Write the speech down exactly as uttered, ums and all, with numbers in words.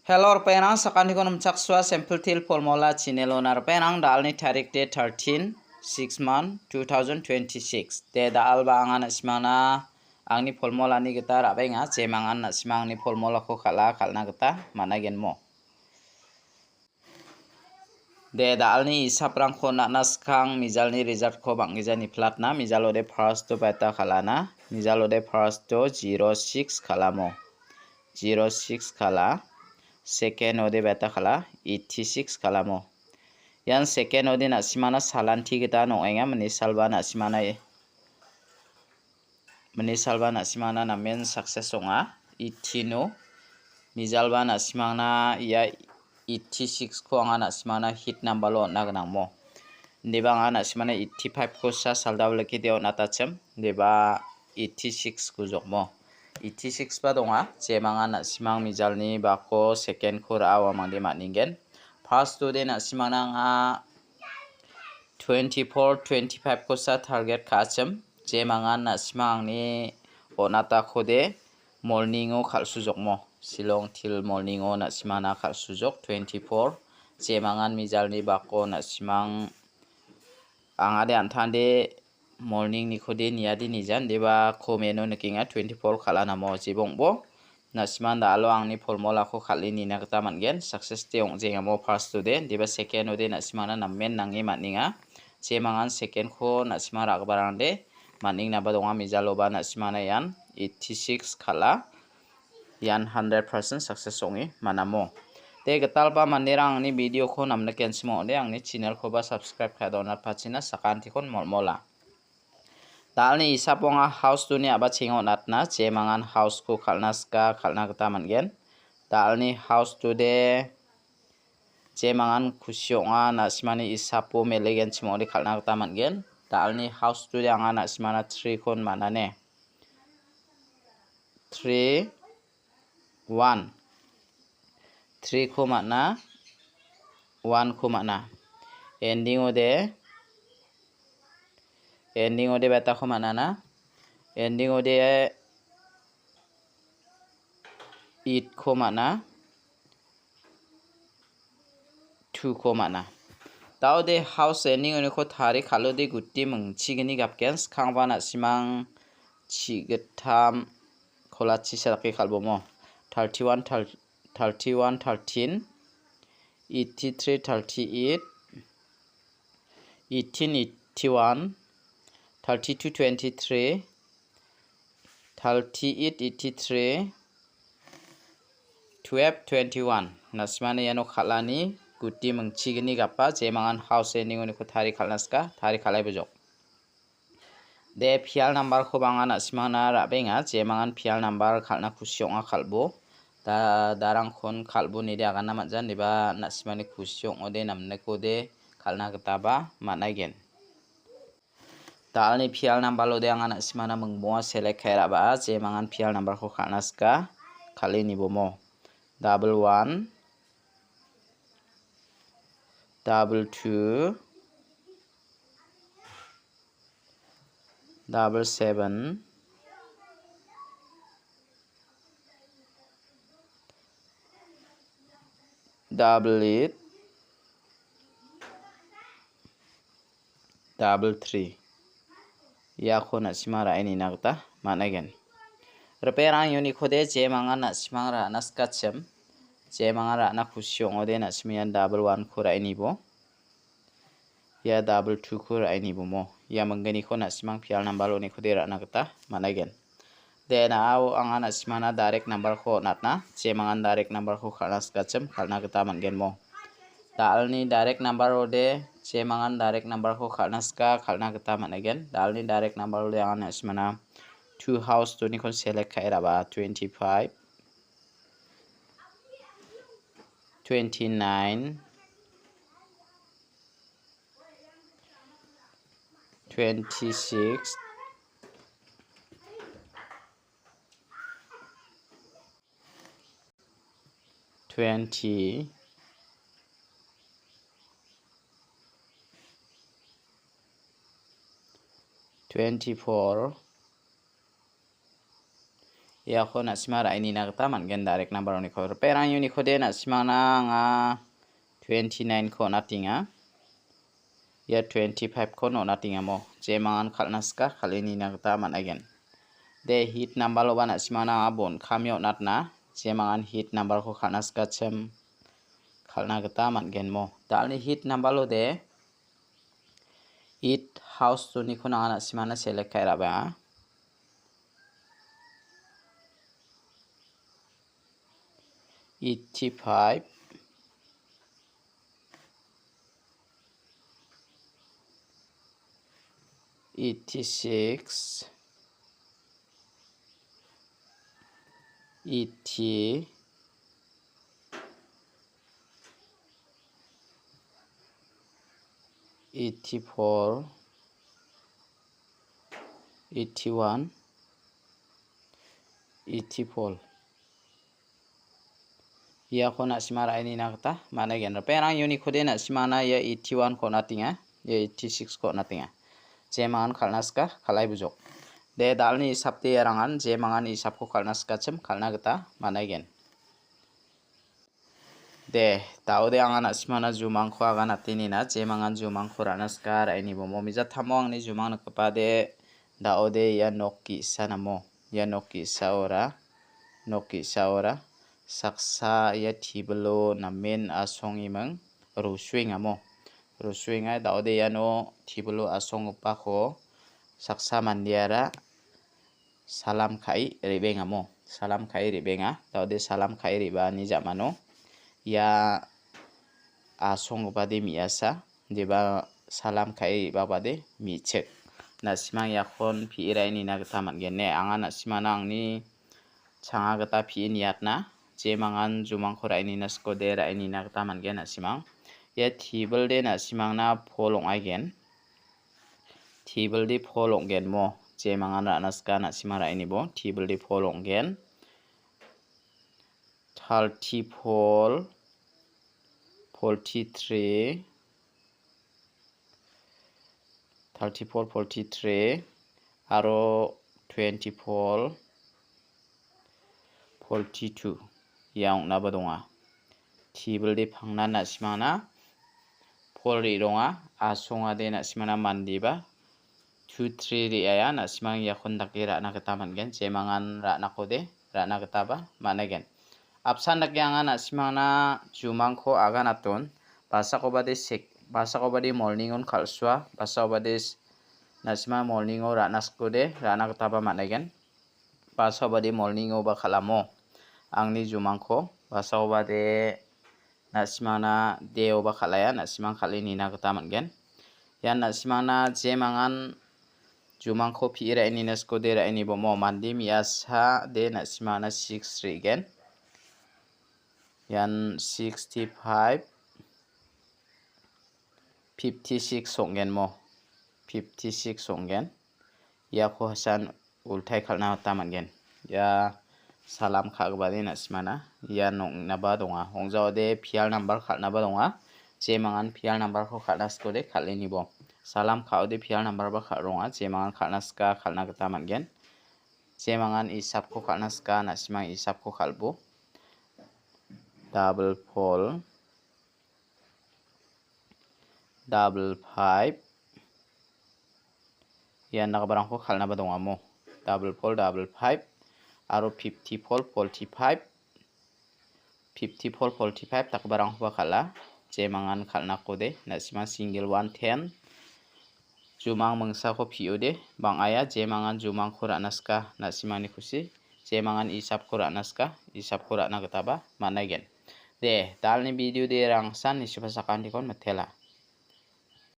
Hello, ripengrang, sakantiko nimchaksua Simple Teer Formula channel-ona. Ripengrang, da·alni tarik de thirteen, six month, two thousand twenty-six. De da·alba anga na·simangna angni formulani gita ra·benga, jemangan na·simang angni formulako kal·a, kal·na gita man·aigenmo. De, da·alni isaprangko on·atna skang mijalni resultko bang·gija niplatna. Mijalode first-o beta kal·ana. Mijalode first-o zero six kal·amo. Zero six kal·a. Second-ode beta kal·a. Eighty-six kal·amo. Ian second-ode na·simana salanti gita ong·enga. Minisalba na·simana e- Minisalba na·simangna namen success ong·a. Eighteen-o. Mijalba na·simangna ia eighty-six-ko anga na·simangna hit number-o on·a gnangmo. Indiba anga na·simangna eighty-five-ko sa saldao lekide on·atachim. Indiba eighty-six-ko jokmo. Eighty-six-ba donga. Jemangan na·simang mijalni bako second-ko ra·a uamangde man·ningen. First-ode na·simangna anga twenty-four, twenty-five-kosa target ka·achim. Jemangan na·simang angni on·atakode morning-o kal·sujokmo. Shillong till morning-o na·simangna kal·sujok twenty-four. Jemangan mijalni bako na·simang angade an·tangde morning-nikode niade nijan deba comment-o nikenga twenty-four kal·anamo jebongbo. Na·simang da·alo angni formulako kal·e nina gita man·gen. Success de ong·jengamo first-ode, deba second-ode na·simangna namen nange man·enga. Jemangan second-ko na·simang ra·giparangde man·engnaba donga, mijaloba na·simangna ian eighty-six kal·a. Ian hundred percent success ong·e man·amo. De, gitalba manderang angni video-ko namnikenchim ong·ode, angni channel-koba subscribe ka·e donatpachina sakantikon molmola. Da·alni isapo anga house-oni a·bachengo on·atna, jemangan house-ko kal·na sika, kal·na gita man·gen. Da·alni house-ode jemangan kusi ong·a, na·simani isapo melegenchim ong·ode kal·na gita man·gen. Da·alni house-ode anga na·simana three-kon man·ane. Three, one. Three-ko man·a, one-ko man·a. Ending-ode, ending-ode beta-ko man·ana. Ending-ode eight-ko man·a. Two-ko man·a. Da·ode house ending-oniko tari kal·ode guti mingchigni gapgen, skangba na·simang chigittam kolachi sadake kal·bomo. Thirty-one, thir-, thirty-one, thirteen, eighty-three, thirty-eight, eighteen, eighty-one, thirty-two, twenty-three, thirty-eight, eighty-three, twelve, twenty-one. Na·simani iano kal·ani guti mingchigni gapa, jemangan house ending-oniko tari kal·na sika, tari kal·ai bojok. De, pial number-koba anga na·simangna ra·benga, jemangan pial number kal·na kusi ong·a kal·bo. Da, darangkon kal·bo nide agana man·jan, deba na·simani kusi ong·ode, namnikode kal·na gitaba man·aigen. Da·alni pial number-ode anga na·simana mingbonga select ka·e ra·baa, jemangan pial number-ko kal·na sika, kal·e nibomo. Double one, double two, double seven, double eight, double three. Iako na·sima ra·e nina gita man·aigen. Ripengrang, uniko de jemangan na·simang ra·na sikachim, jemangan ra·na kusi ong·ode na·sima ian double one-ko ra·e nibo. Ia double two-ko ra·e nibomo. Ia mingginiko na·simang pial number-oniko de ra·na gita man·aigen. De, na·ao anga na·simana direct number-ko on·atna, jemangan direct number-ko kal·na sikachim, kal·na gita man·genmo. Da·alni direct number-ode, jemangan direct number-ko kal·na sika, kal·na gita man·aigen. Da·alni direct number-ode anga na·simana two house-onikon select ka·e ra·ba, twenty-five, twenty-nine, twenty-six, twenty, twenty-four, Iako na·sima ra·e nina gita man·gen, direct number-oniko. Ripengrang uniko de na·simana anga twenty-nine-ko on·atenga. Ia twenty-five-ko on·atengamo. Jemangan kal·na sika, kal·e nina gita man·aigen. De, hit number-oba na·simana anga bon kamio on·atna. Jemangan hit number-ko kal·na sikachim, kal·na gita man·genmo. Dalni hit number-o de, eight house-oniko nanga na·simana select ka·e ra·baa. Eighty-five, eighty-six, eighty, eighty-four, eighty-one, eighty-four. Iako na·sima ra·e nina gita man·aigen. Ripengrang uniko de na·simana ia eighty-one-ko on·atenga, ia eighty-six-ko on·atenga. Jemangan kal·na sika, kal·ai bujok. De, dalni isapde iarangan jemangan isapko kal·na sikachim kal·na gita man·aigen. De, da·ode anga na·simana jumangko aganate nina, jemangan jumangko ra·na sika ra·e nibomo. Mijatamo angni jumang nikgipa de, da·ode ia nok ge·sa namo. Ia nok ge·saora, nok ge·saora saksa ia tebilo namen asongiming rusuengamo. Rusuenga, da·ode iano tebilo asonggipako saksa mandeara salam ka·e re·bengamo. Salam ka·e re·benga. Da·ode salam ka·e re·baani ja·mano ia asonggipade me·asa, deba salam ka·e re·babade me·chik. Na·simang iakon pi·e ra·e nina gita man·gen ne? Anga na·simana angni changa gita pi·e niatna, jemangan jumangko ra·e nina sikode ra·e nina gita man·gen na·simang. Ia tebilde na·simangna pol ong·aigen. Tebilde pol ong·genmo, jemangan ra·na sika na·simang ra·e nibo. Tebilde pol ong·gen. Thirty-four, forty-three, thirty-four, forty-three, aro twenty-four, forty-two. Ia ong·naba donga. Tebilde pangna na·simangna pol re·ronga, asongade na·simangna mandeba two, three re·aia, na·simang iakon dake ra·na gita man·gen. Jemangan ra·nakode ra·na gitaba man·aigen. Apsan dake anga na·simangna jumangko aganaton, basakobade sek-, basakobade morning-on kal·sua, basakobade s-, na·simang morning-o ra·na sikode ra·na gitaba man·aigen. Basakobade morning-oba kal·amo angni jumangko, basakobade na·simangna de-oba kal·aia, na·simang kal·e nina gita man·gen. Ian na·simangna jemangan jumangko pi·e ra·e nina sikode ra·e nibomo, mande me·asa de na·simangna six re·gen. Ian sixty-five, fifty-six ong·genmo, fifty-six ong·gen. Iako hasan ultai kal·na gita man·gen. Ia salam ka·gipade na·simana ian ong·naba donga. Ong·jaode pial nambar kal·naba donga. Jemangan pial nambarko kal·na sikode kal·e nibo. Salam ka·ode pial nambarba kal·ronga. Jemangan kal·na sika kal·na gita man·gen. Jemangan isapko kal·na sika na·simang isapko kal·bo. Double four, double five. Ian dakgiparangko kal·naba dongamo. Double four, double five, aro fifty-four, forty-five, fifty-four, forty-five dakgiparangkoba kal·a. Jemangan kal·nakode, na·sima single one ten. Jumang mingsako pi·ode, bang·aia jemangan jumangko ra·na sika, na·simani kusi. Jemangan isapko ra·na sika, isapko ra·na gitaba man·aigen. De, dalni video de rangsan nisipa sakantikon mitela.